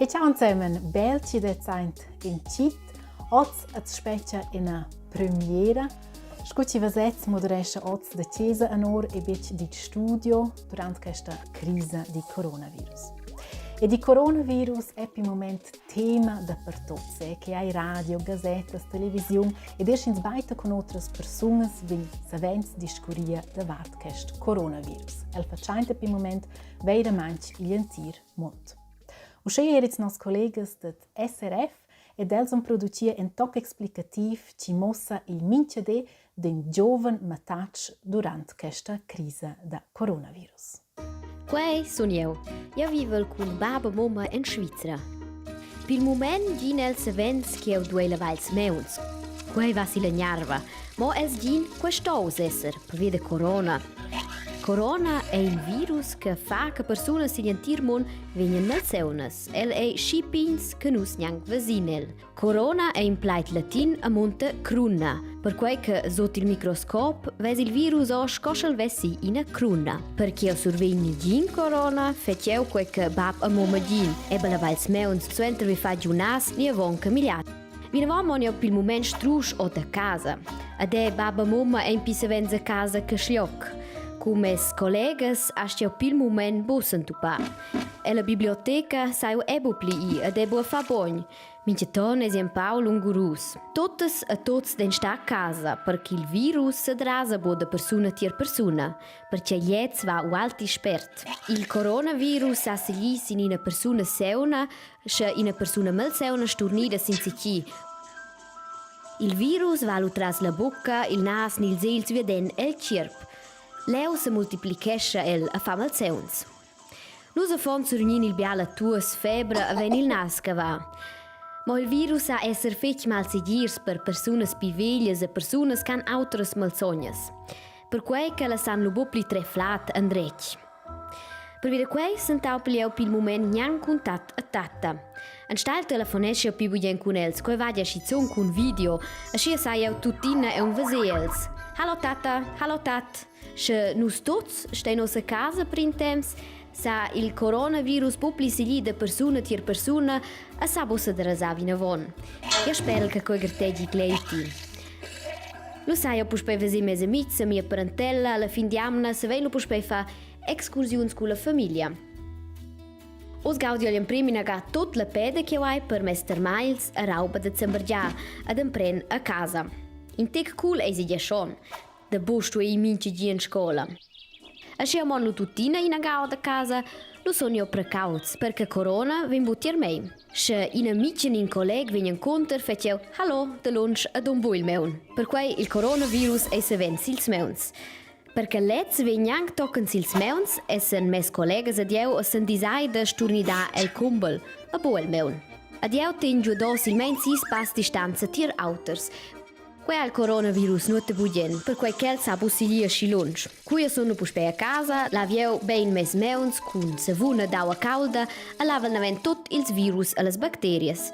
E ciao insemen, bel chi det saint in chit. Oz at spetga ina premiera. Scu chi vasez moderescha oz da chesa anor e betg dit studio durant questa crisa di coronavirus. E di coronavirus è pi moment tema dapertot, eh, che hai radio, gasettas, televisiun ed er sch'ins baita cun otras persunas vegn savens discurria davart quest coronavirus. El fatschainta pi moment veiramaing igl entir mund. Uschè er ils nos collegas dad SRF ed els han producia en toc explicativ chi mossa il minchadé d'ün giuven mattatsch durant questa crisa da coronavirus. Quei sun jeu. Jeu vivel cun bab e mumma en Svizra. Pil mument gin els savens ch'jeu duei lavar ils mauns. Quei va silla gnarva, mo els gin quei sto uss esser pervia da corona. Corona ei in virus che fa che persunas sigl entir mund vegnan malsaunas. El ei schi pigns che nus gnanc vesin el. Corona è in plaid latin a munta cruna, perquai che sut il microscop ves il virus o sco sch'el vessi ina cruna. Per ch'jeu survegn nigin corona, fetg jeu quei che bab e mumma gin, e lavar ils mauns suenter vi far giu nas ni avon che migliar. Vinavon mon jeu pil mument strusch o da casa. Ed è bab e mumma ein pi savens a casa che schloc. Cun mes collegas astg jeu pil mument buc s'entupar. Ella biblioteca sai jeu è buc pli ir ed è buc far bogn. Mintgaton esi empau lungurus. Tuttas e tuts dein star a casa, per ch'il virus sedrasa buc da persuna tier persuna, pertgei gliez va ualti spert. Il coronavirus sa seglir sin ina persuna seuna, sche ina persuna malseuna sturnida sin sechi. Il virus va lu tras la bucca, il nas ni ils egls viaden el tgierp. Leu semultiplichescha el e fa malseuns. Nus affons survegnin il biala tuos, febra e vegn il nas cavà. Mo il virus sa esser fetg malsegirs per persunas pli veglias e persunas che han autras malsognas. Perquei ch'ellas san lu buc pli trer flad endretg. Pervi da quei s'entaupel jeu pil mument gnanc cun tat e tatta. Enstagl telefoneschi jeu pli bugen cun els, quei va gia schizun cun video, aschia sai jeu tuttina aunc veser els. Hallo tatta, hallo tat! Sche nus tuts stein ussa a casa per in temps, sa il coronavirus buc pli seglir da persuna tier persuna e sa buca derasar vinavon. Jeu sperel che quei gartegi gleiti. Lu sai jeu puspei veser mes amitgs e mia parentella alla fin d'jamna savein lu puspei far excursiuns culla famiglia. Oz gaudi jeu gl'emprem inaga tut la peda ch'jeu hai per mes termagls e rauba da zambergiar ed empren a casa. In tec cool eisi gia schon. Da buc stuer ir mintga gi en scola. Aschia mon lu tuttina ina ga da casa, lu sun jeu precauts, perche corona vegn buc tier mei. Sche in amitg ni in colleg vegn encunter, fetg jeu hallo da lunsch ed um bu il maun. Perquei il coronavirus ei savens sils mauns. Perche lez vegn gnanc tochen sils mauns, essen mes collegas ed jeu essen disai da sturnidar el cumbel e bu el maun. Ed jeu tegn giu silmeins sis pass distanza tier auters, Quei ha il coronavirus nuota bugen, perquei ch'el sa buc siglir aschi lunsch. Cu jeu sun puspei a casa, lav jeu bein mes mauns cun savun ed aua caulda e lavel naven tut ils virus e las bacterias.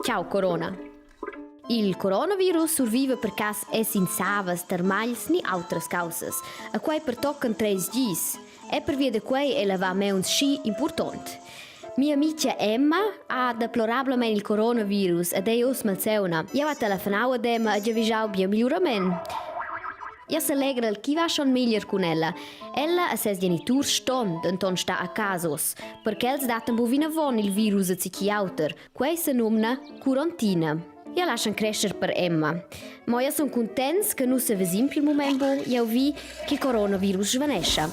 Ciao corona. Il coronavirus surviva per cass es in savas, termagls ni autras caussas, e quei pertocan treis gis. E pervia da quei ei lavar mauns schi impurtont. Mia amica Emma ha deplorablamein il coronavirus ed ei uss malsauna. Jeu ha telefonau ad Emma e giavischau bien migliurament. Jeu selegrel ch'i va schon meglier cun ella. Ella e ses geniturs ston denton star a casa uss, perche els dattan buc vinavon il virus a tgi auter. Quei senumna curontina. Jeu laschan crescher per Emma. Mo jeu sun cuntents che nus sevesim pil mument bu, jeu vi che coronavirus svanescha.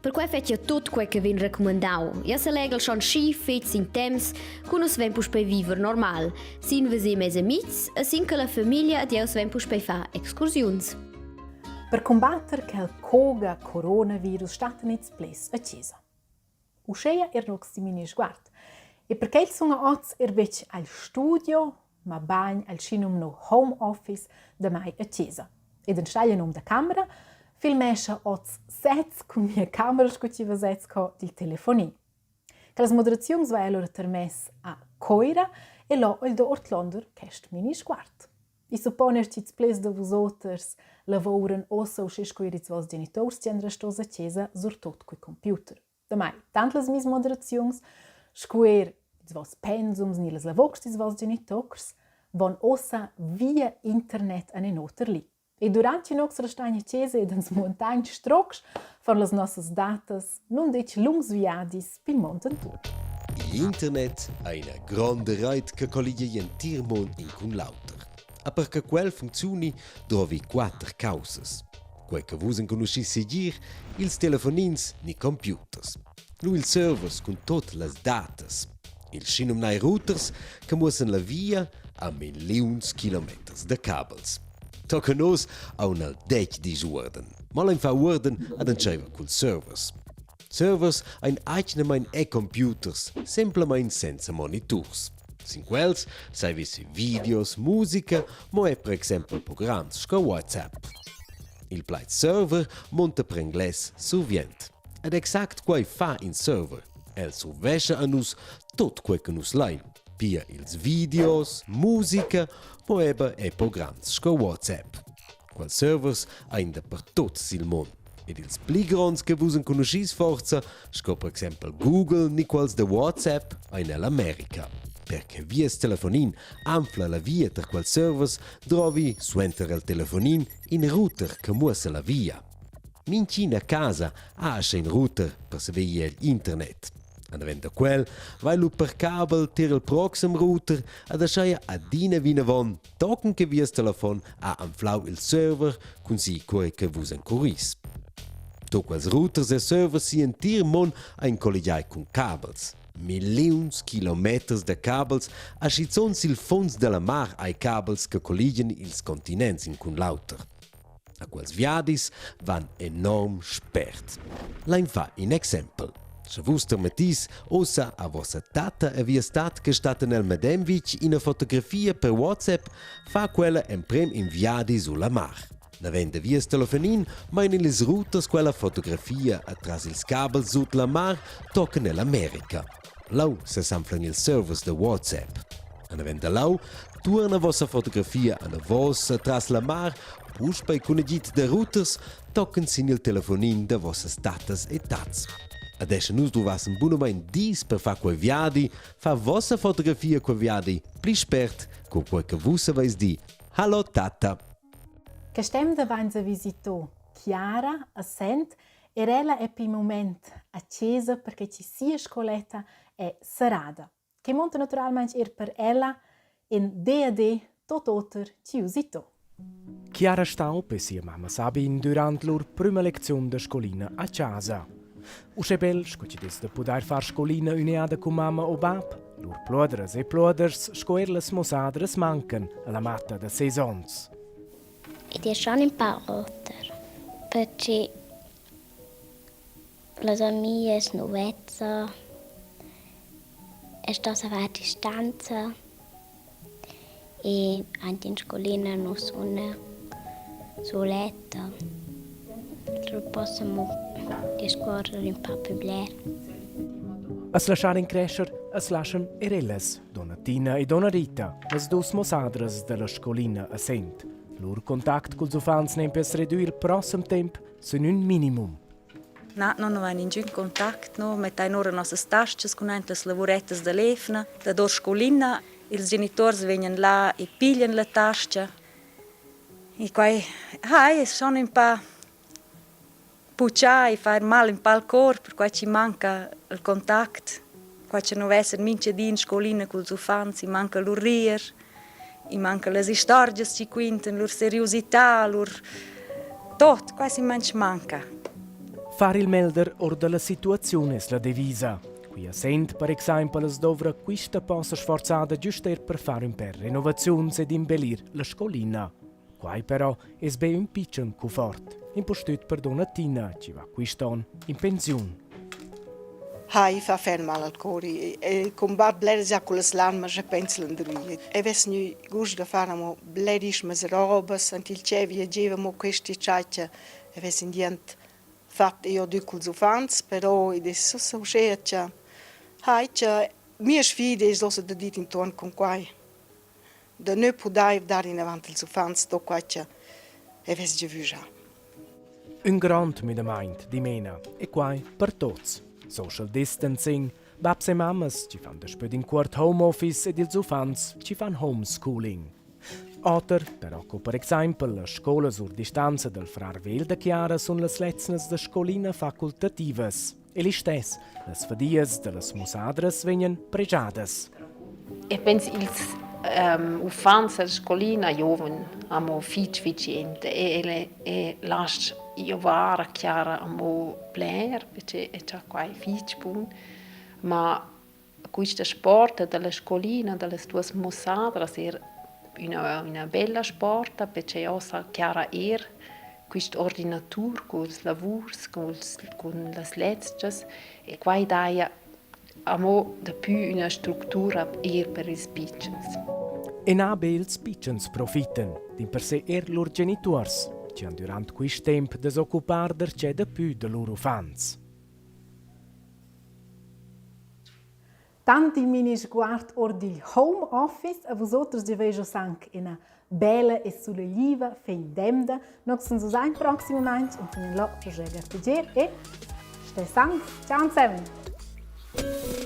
Perquei fetg jeu tut quei che vegn recumandau. Jeu selegel schon schi fetg sin temps, cu nus vein puspei viver normal, sin veser mes amitgs e sin che la famiglia ed jeu vein puspei far excursiuns. Per combatter quel coga coronavirus stattan ils pleds a chesa. Uscheia er nocs dimini sguard. E perquei sunga oz er betg al studio, ma bagn al schinumno home office da mai a chesa. Ed enstagl nom da camera filmescha oz sez cun mia camera scu chi vasez co dil telefonin. Quellas moderaziuns va allura termess a Coira e là ho il do ordlonder quest mini sguard. I supponer chi'ts pleds da vus oters lavouran uossa uschè scu eir ils voss genituors chi han restos a chesa surtuot cul computer. Damai, tant las mias moderaziuns. Scu eir ils voss pensums ni las lavurs dils voss geniturs van ussa via internet en in oter li. E durant che nus restein a chesa ed ans muontain strucs fan las nossas datas nundetg lungs viadis pil mund enturn. Igl internet ei ina gronda reit che colligia igl entir mund in cun l'auter. A per che quel funcziuni drovi quater caussas. Quei che vus enconuschis segir, ils telefonins ni computers. Lu ils servers cun tot las datas. Ils schinumnai routers che muossan la via a milliuns kilometers da cabels. Tocca nus aun al detg disuorden. Ma lein far uorden ad entscheiver culs servers. Servers ein atgnamein e-computers, semplamein senza moniturs. Sin quels sai vesi videos, musica, mo er per exempel programs sco WhatsApp. Il plaid server munta per engles survient. Ed exact quei fa in server. El survescha a nus tot quei che nus lein, pia ils videos, musica, mo eben e programs sco WhatsApp. Quels servers ein dapertut sil mund. Ed ils pli gronds che vus enconuschis forza, sco per exempel Google ni quels da WhatsApp, ein ell'America. Per che vies telefonin anfla la via tar quels servers, drovi suenter el telefonin in router che muossa la via. Mintgina casa ha aschia in router per saver ir egl internet. Davent da quel vai lu per cabel tier il proxim router ad ascheia adina vinavon tochen che vies telefon ha anflau il server cun si quei che vus encuris. Tut quels routers e servers si entir mund ein colligiai cun cabels. Milliuns kilometers da cabels, aschizun sil funs dalla mar hai cabels che colligian ils continents in cun l'auter. A quels viadis van enorm spert. Lein far in exempel. Sche vus termettis ussa a vossa tatta e vies tat che stattan el medem vitg ina fotografia per WhatsApp, fa quella emprem in viadi sulla mar. Naven da vies telefonin meinen ils routers quella fotografia atras ils cabels sut la mar tochen ell'America. Lau sesanflan ils servers da WhatsApp. Naven da lau tuorna vossa fotografia anavos atras la mar puspei cun agid da routers tochen sin il telefonin da vossas tattas e tats. Adesso nus duvassen bunamein dis per far quei viadi, fa vossa fotografia quei viadi pli spert co quei che vus haveis di. Hallo tatta! Quest'emda vainsa visito Chiara a Sent. Er ella è pi mument a chesa perche chi sia scoletta è serrada. Che monta naturalmaing eir per ella in D&D tot oter chi usito. Chiara Staub e sia mamma Sabine durant lur prüma lecziun da scolina a chasa. Uschè bel sco chi'd es da pudair far scolina ün'eada cun mamma o bap, lur pluodras e pluoders sco eir las mosadras mancan a la matta da ses ons. Id es schon ün pa oter, perche las amias nu vezza e sto savair a distanza e aint in scolina nu suna suletta. Lura possamo discuorrer ün pa pü bler. As laschar increscher as laschan er ellas, donna Tina e donna Rita, las dus mossadras dalla scolina a Sent. Lur contact culs uffants nempe as redü il prossem temp sün ün minimum. Na, non vain ingün contact, no mettain ora nossas tas-chas cun aint las lavurettas da l'eivna, dador scolina. Ils genituors vegnan là e piglian la tas-cha. E quai, ah, es schon ün pa puchà e far mal ün pa al cor, perquai chi manca il contact, qua cha nu vessan mincha di in scolina culs uffants, i manca lur rier, i manca las istorgias chi quintan, lur seriusità, lur tot, quasi manch manca. Far il melder or da la situaziun es la devisa. Qui a Sent, per exaimpel, as dovra quista posa sforzada giüst eir per far ün pêr renovaziuns ed imbellir la scolina. Quai però es be ün pitschen cuffort, impustüt per donna Tina chi va quist on in pensiun. Ha, i fa ferm mal al cor e cumbat bleras già cullas larmas e pens landervia. E vess gnü gust da far amo blerischmas robas, ant il tschè viagieva amo questi tschai e vess indient fat eir dü culs uffants, però id es ussa uschea cha hai cha mia sfida es uossa da dir intuorn cun quai. Da nö pudair dar inavant ils uffants do quai cha eu vess giavüschà. Ün grond müdamaint dimena, e quai per tuots. Social distancing, Babs e mammas chi fan daspö d'incuort home office ed ils uffants chi fan homeschooling. Oter, però co per exaimpel la scoula sur distanza dal frar vegl da Chiara sun las leznas da scolina facultativas. E listess, las fadias da las mussadras vegnan pregiadas. E pens ils um, uffants a scolina giuven amo fich vicente e ele e lasch giovar a Chiara amo bler perché è già quai fich bun ma quista sporta da la scolina da las duos mussadras er üna, üna bella sporta perché ossa Chiara er quist ordinatur culs lavurs, culs, cun las lezchas e quai daja amo dapü üna structura eir per ils pitschens. E na be ils pitschens profiten, dimpersè eir lur genituors, chi han dürant quist temp da s'occupar darcheu dapü da lur uffants. Tant il mini sguard or digl home office a vus oters giavesch oz anc ina bella e sulegliva fin d'emda. Nus uns usain proximamaing infin là plaschair gartegier e stai sang. Ciao insieme!